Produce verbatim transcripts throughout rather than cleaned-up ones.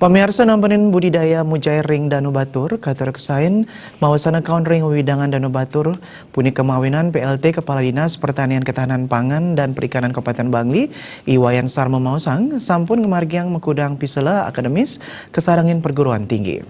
Pamiarsa, nampenin budidaya mujair ring Danu Batur, katur kesain maosan akaun ring wewidangan Danu Batur, punika mawinan P L T Kepala Dinas Pertanian Ketahanan Pangan dan Perikanan Kabupaten Bangli, I Wayan Sarma maosang, sampun ngamargiang makudang piselah akademis kasarengin perguruan tinggi.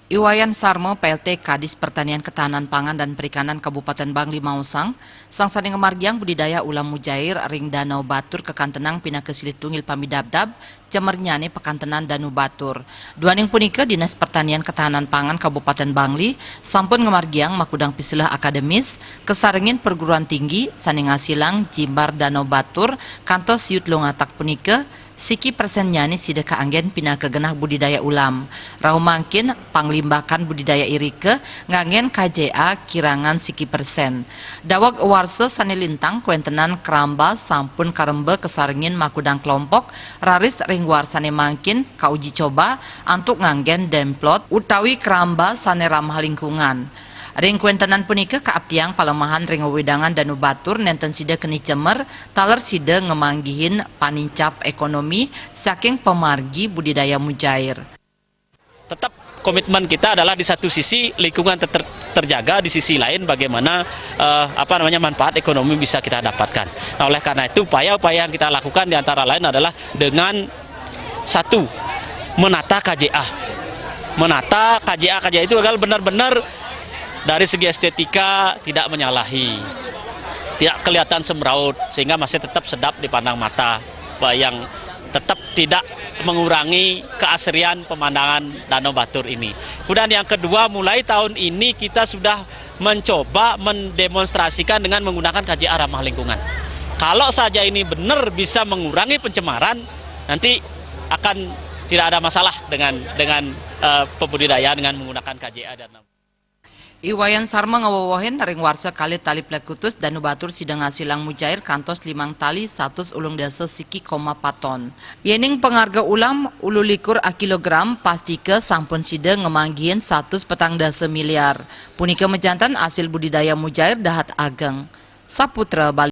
I Wayan Sarma, P L T Kadis Pertanian Ketahanan Pangan dan Perikanan Kabupaten Bangli maosang, sang sane ngamargiang budidaya ulam mujair ring Danau Batur kakantenang pinaka silih tunggil pamidabdab cemernyane pakantenan Danu Batur. Duaning punika, Dinas Pertanian Ketahanan Pangan Kabupaten Bangli sampun ngamargiang makudang piselah akademis kasarengin perguruan tinggi sane ngasilang jimbar Danau Batur kantos siu telung atak punika, siki persennyane sida kaanggen pinaka genah budidaya ulam. Rauh mangkin, panglimbakan budidaya irika nganggen K J A kirangan siki persen. Daweg warsa sane lintang, kawentenan kramba sampun karemba kasarengin makudang kelompok, raris ring warsane mangkin kauji coba antuk nganggen demplot utawi kramba sane ramah lingkungan. Ring kawentenan punika kaaptiang palemahan ring wewidangan Danu Batur nenten sida keni cemer, taler sida ngamanggihin panincap ekonomi saking pamargi budidaya mujair. Tetap komitmen kita adalah di satu sisi lingkungan ter-, terjaga, di sisi lain bagaimana, eh, apa namanya, manfaat ekonomi bisa kita dapatkan. Nah, oleh karena itu upaya-upaya yang kita lakukan di antara lain adalah dengan satu, menata K J A. Menata K J A, K J A itu adalah benar-benar dari segi estetika tidak menyalahi, tidak kelihatan semraut, sehingga masih tetap sedap dipandang mata, yang tetap tidak mengurangi keasrian pemandangan Danau Batur ini. Kemudian yang kedua, mulai tahun ini kita sudah mencoba mendemonstrasikan dengan menggunakan K J A ramah lingkungan. Kalau saja ini benar bisa mengurangi pencemaran, nanti akan tidak ada masalah dengan, dengan, eh, pembudidayaan dengan menggunakan K J A dan I Wayan Sarma ngawewehin, ring warsa kalih tali plekutus Danu Batur sida ngasilang mujair kantos limang tali satus ulung dasa siki koma pat ton. Yening pangarga ulam ulu likur akilogram, pastika sampun sida ngamanggihin satus petang dasa miliar. Punika majanten asil budidaya mujair dahat ageng. Saputra Bali.